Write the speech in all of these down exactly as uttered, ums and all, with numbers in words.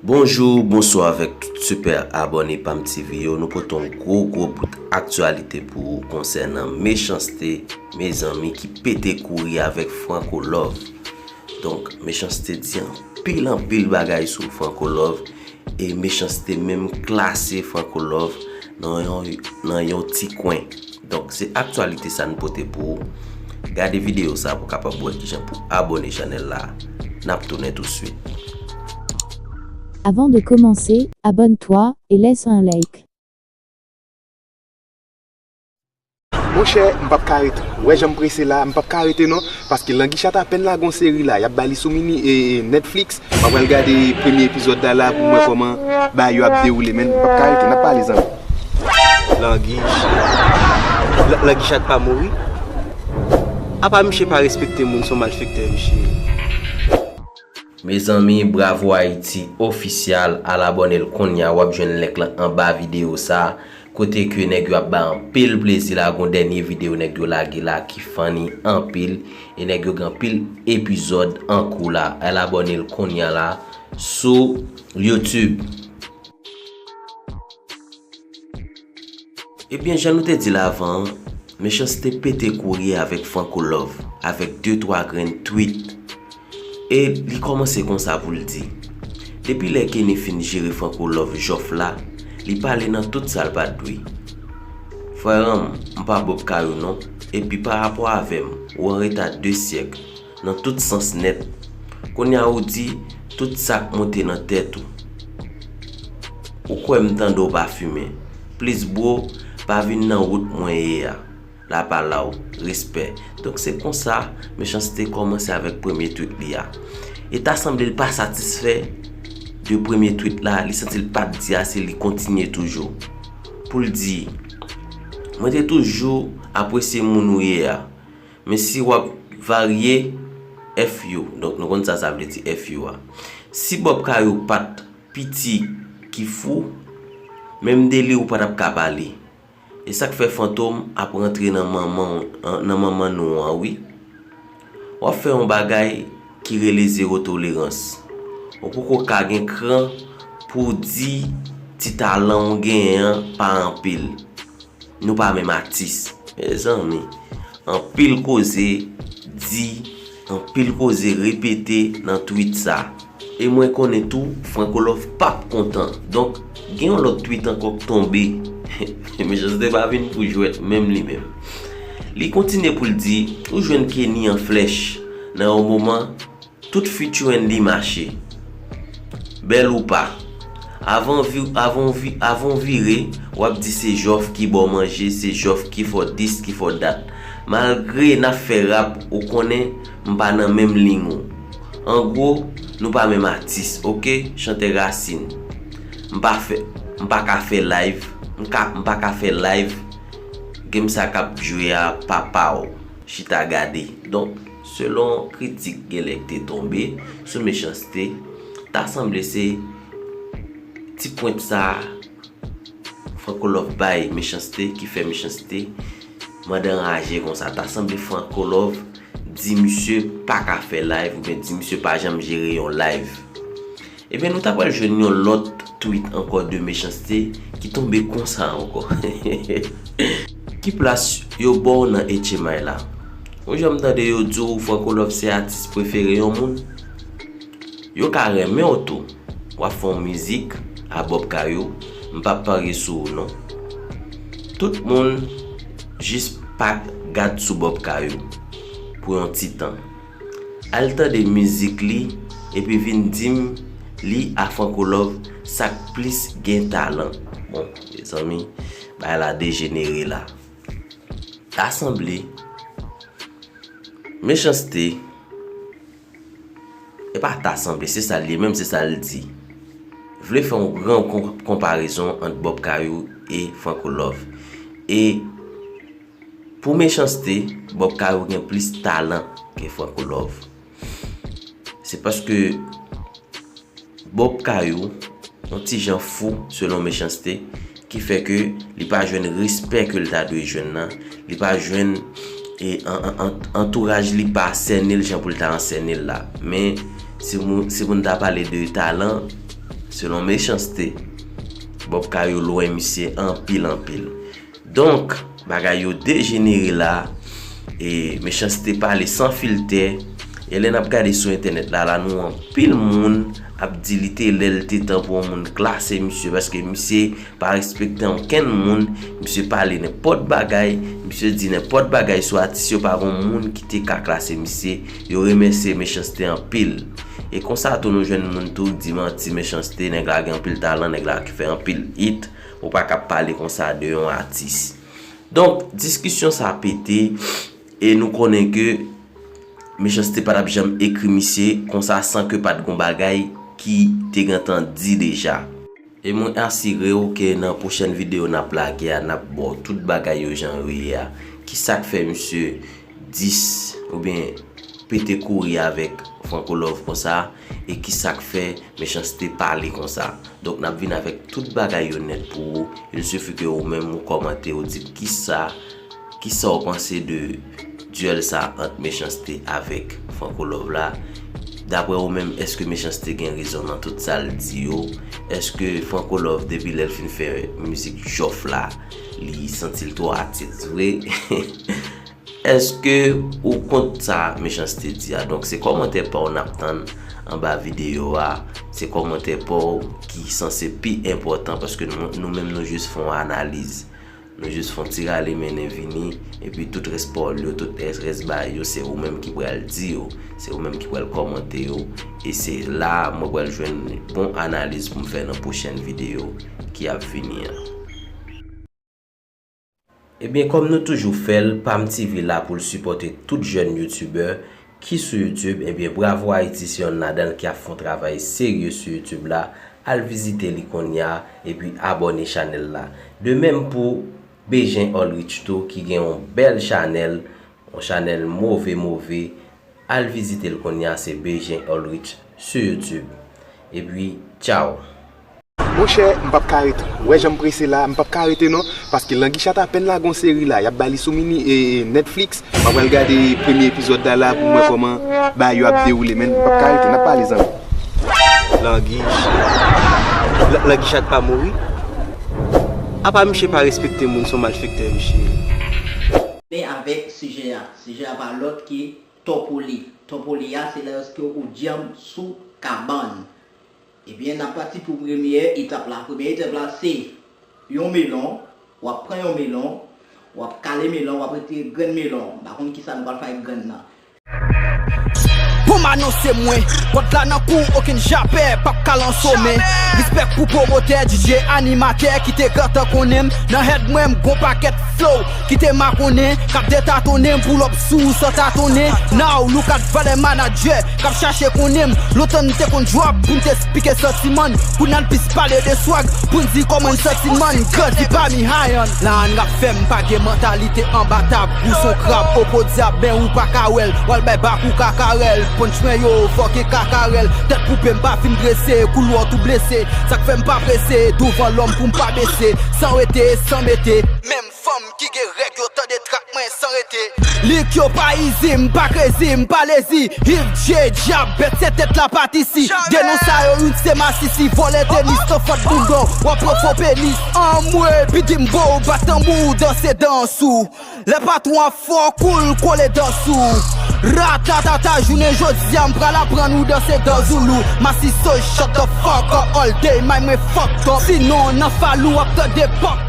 Bonjou, bonswa avèk tout sipè abòne Pam T V yo. Nou pote yon gwo, gwo bout aktyalite pou ou konsènan Mechanste, mezanmi, ki pete kouri avèk Franco Love. Donk, Mechanste di anpil, anpil bagay sou Franco Love, e Mechanste menm klase Franco Love nan yon, nan yon ti kwen. Donk, se aktyalite sa n pote pou ou. Gade videyo sa pou w kapab wè kijan pou abòne chanèl la. N ap tounen touswit. Avant de commencer, abonne-toi et laisse un like. Monchè, m p ap ka rete. Ou wè jan m prese la, m p ap ka rete non, paske Langi Chat apèn lage yon seri la, y ap ba li sou mini e, e, Netflix. M ap pral gade premye epizòd la la pou m wè kòman bagay yo ap dewoule, men m p ap ka rete, n ap pale zanmi. Langi Chat. La- Langi Chat pa mouri? Apa misye pa respekte moun, se yon malfektè misye ye. Mezanmi, Bravo Haiti Official, al abòne l kounye a, w ap jwenn link lan anba videyo sa, kote ke nèg yo ap bay anpil plezi la, gon dènye videyo nèg yo lage la ki funny anpil, e nèg yo gen anpil epizòd an kou la, al abòne l kounye a la sou YouTube. Ebyen, jan nou te di l avan an, Mechanste pete kouri avèk Franco Love, avèk de twa grenn tweet. E li kòmanse konsa pou l di, depi lè Kenny fin jere Franco Love jòf la, li pale nan tout sa l pa t dwe. Frè an m, m pa Bob Kayou non, epi parapò avè m, ou anreta de syèk, nan tout sans nèt. Kounye a ou di tout sa k monte nan tèt ou. Ou kwè m tande w pa fimen. Please bro, pa vin nan wout mwen ye a. Lapalaw, respè. Donk se konsa Mechanste kòmanse avèk premye tweet li a. E ta sanble l pa satisfè de premye tweet la, li santi l pa t di ase, li kontinye toujou. Pou l di, mwen te toujou apresye moun ou ye a. Men si w ap varye F U, donk nou konn sa sa vle di F U a. Si Bob Kayou pa t piti ki fou, menm de li ou pa t ap ka pale. E sa k fè Fantom ap rantre nan manman, nan manman nou an wi. W ap fè yon bagay ki rele zewo tolerans. Ou poko ka gen kran pou w di ti talan w genyen an pa anpil. Nou pa menm atis. Mezanmi, anpil koze di, anpil koze repete nan tweet sa. E mwen konnen tou Franco Love p ap kontan. Donk, gen yon lòt tweet ankò k tonbe. Mechanste pa vin pou jwèt menm li menm. Li kontinye pou l di, ou jwenn Kenny an flèch nan yon moman, tout featuring li mache. Bèl ou pa. Avan vi, avan vi, avan w vire, w ap di se jòf ki ba w manje, se jòf ki fè w dis, ki fè w dat. Malgre n ap fè rap, ou konnen m pa nan menm liy ou. An gwo, nou pa menm atis, oke? Chantè rasin. M pa fè, m pa ka fè live, m ka, m pa ka fè live, game sa k ap jwe a pa pa w. Chita gade. Donk, selon kritik genlè k te tonbe sou Mechanste, ta sanble se ti pwent sa Franco Love bay Mechanste ki fè Mechanste mande anraje konsa. Ta sanble Franco Love di misye pa ka fè live oubyen di misye pa janm jere yon live. Ebyen, nou ta pral jwenn yon lòt tweet ankò de Mechanste ki tonbe konsa ankò. Ki plas yo ba w nan H M I la? Ou janm tande yo di w Franco Love se atis prefere yon moun? Yo ka renmen w tou. W ap fè yon mizik a Bob Kayou, m p ap parye sou ou non. Tout moun jis pa gad sou Bob Kayou pou yon ti tan. Al tande mizik li epi vin di m li a Franco Love sa k plis gen talan. Bon, mezanmi, bagay la dejenere la. Ta sanble Mechanste, e pa ta sanble, se sa l ye menm, se sa l di. Vle fè yon gran kon- konparezon ant Bob Kayou e Franco Love. E pou Mechanste, Bob Kayou gen plis talan ke Franco Love. Se paske Bob Kayou, yon ti jan fou, selon Mechanste, ki fè ke li pa jwenn respè ke l ta dwe jwenn nan, li pa jwenn e an- an- an- antouraj li pa sènen l jan pou l ta sènen l la. Men, si moun, si moun ta pale de talan, Selon Mechanste, Bob Kay yo lwen misye anpil, anpil. Donk, bagay yo dejenere la, e Mechanste pale san filtè, e lè n ap gade sou entènèt la, la nou anpil moun ap di li te lè l te tan pou yon moun klase misye, paske misye pa respekte ankenn moun, misye pale nenpòt bagay, misye di nenpòt bagay sou atis yo, pa gon moun ki te ka klase misye, yo remèsye Mechanste anpil. E konsa tou nou jwenn moun tou k di manti Mechanste, nèg la gen anpil talan, nèg la ki fè anpil hit, ou pa ka pale konsa de yon atis. Donk, diskisyon sa pete, e nou konnen ke Mechanste pa t ap janm ekri misye konsa san ke pa t gon bagay ki te gentan di deja. E mwen asire w ke nan pwochèn videyo n ap lage a, n ap ba w tout bagay yo jan yo ye a. Kisa k fè misye dis oubyen pete kouri avèk Franco Love konsa, e kisa k fè Mechanste pale konsa. Donk, n ap vin avèk tout bagay yo nèt pou ou. Il suffit ke ou menm ou kòmante, ou di kisa, kisa w panse de dyèl sa ant Mechanste avèk Franco Love la. Daprè ou menm, èske Mechanste gen rezon nan tout sa l di yo? Èske Franco Love, depi lè l fin fè mizik Jòf la, li santi l twò atis vre? Èske ou kont sa Mechanste di a? Donk, se kòmantè pa w n ap tann anba videyo a. Se kòmantè pa w ki sanse pi enpòtan, paske nou, nou menm nou jis fè yon analiz. Nou jis fè yon ti rale mennen vini, epi tout rès pawòl yo, tout rès, rès bagay yo, se ou menm ki pral di yo, se ou menm ki pral kòmante yo, e se la mwen pral jwenn bon analiz pou m fè nan pwochèn videyo ki ap vini an. Ebyen, kòm nou toujou fè l, Pam T V la pou l sipòte tout jèn youtubè ki sou YouTube. Ebyen, Bravo Haïti se yonn ladan l ki ap fè yon travay serye sou YouTube la. Al vizite li kounye a, epi abòne chanèl la. De menm pou Bejen Ulrich tou, ki gen yon bèl chanèl, yon chanèl move, move. Al vizite l kounye a, se Bejen Ulrich sou YouTube. Epi, tchaw! Monchè, m p ap ka rete. Ou wè jan m prese la, m p ap ka rete non, paske Languichat apèn lage yon seri la, y ap bay li sou mini, e, e, Netflix. M ap pral gade premye epizòd la la pou m wè kòman bagay yo ap dewoule, men m p ap ka rete, n ap pale zanmi. Languichat. La-, Languichat pa mouri. Apa misye pa respekte moun, se yon malfektè misye ye. Men avèk sijè a. Sijè a pa lòt ke Tòpoli. Tòpoli a, se lòske ou dyanm sou kabann. Ebyen, n ap pati pou premyè etap la. Premyè etap la, se yon melon. W ap pran yon melon, w ap kale melon, w ap retire grenn melon. M pa konn kisa nou pral fè ak grenn nan. Pou m anonse mwen, pòt la nan kou, okenn japè p ap kale an somen. Respè pou pwomotè, D J, animatè ki te gentan konnen m. Nan head mwen, m gon pakèt flow ki te makonnen, k ap detatonnen m, pull up sou ou san tatonnen. Now, look at valè manadjè k ap chache konnen m. Lontan n te konn drop pou n te esplike santiman n. Kounye a n plis pale de swag pou n di kòman n santi n, man. Grandi pami hayan. La n rap fè m pa gen mantalite anba tab. Ou s on krab, opo dyab, men ou pa ka wè l. W al bay bak ou kakarèl. Punch mwen yo fòke kakarèl. Tèt koupe m pa fin drese. Koulwa tou blese. Sa k fè m pa prese. Douvan lòm pou m pa bese. San rete, san mete. Menm fanm ki gen règ yo tande trak mwen san rete. Lik yo pa izi, m pa krezi, m pa lezi. Hip J, dyab, bèt se tèt la patisi. Denon sa yo, youn se masisi. Vòlè tenis, nan fòt boul dò. W ap pran fo penis. Anmwe, pidi m bo, bat tanbou, danse dans ou. Lè patwon ap fò, koul, kole dans ou. Ratatata, jounen jodi a, m pral aprann ou danse dans ou lou. Masiso, shut the fuck up all day, may mwen fuck up. Sinon, nan falou, w ap tande pòk.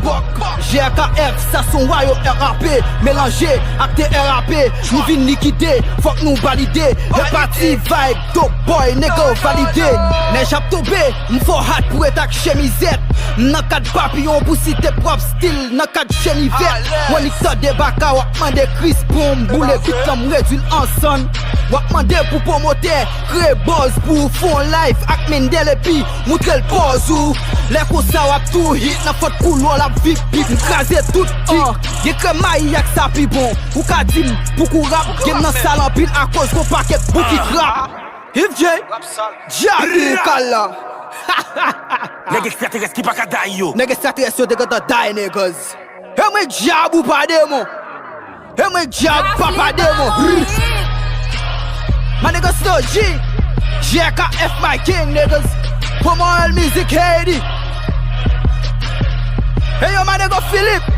G K F, sa s on wayòm R A P, melanje ak T R A P, nou vin likide, fòk nou valide, le pati vibe, dope boy, nèg yo valide, nèj ap tonbe, m fò hat pou ret ak chemizèt, m nan kad papiyon pou site pwòp stil, nan kad chenivèt, w annik tande baka, w ap mande Chris pou m boule bit lan, m redwi l an sann, w ap mande pou pwomotè, kreye buzz pou w fè on live ak Mendel epi moutre l pòz ou. Lè konsa w ap tou hit nan fòt koulwa l ap vip vip. M kraze tout tik. Gen krèm mayi ak sa pi bon. Ou ka di m pou kou rap. Gen m nan sal anpil akoz gon pakèt bouki krap. Hip J, djab ou kal la. Nèg ekstraterès ki pa ka day yo. Nèg ekstraterès yo te gentan day niggas. E mwen djab ou pa demon. E mwen djab papa demon. My niggas still G. J K F my king niggas. Promo L Music Haiti. Hey yo, my nigga Philippe.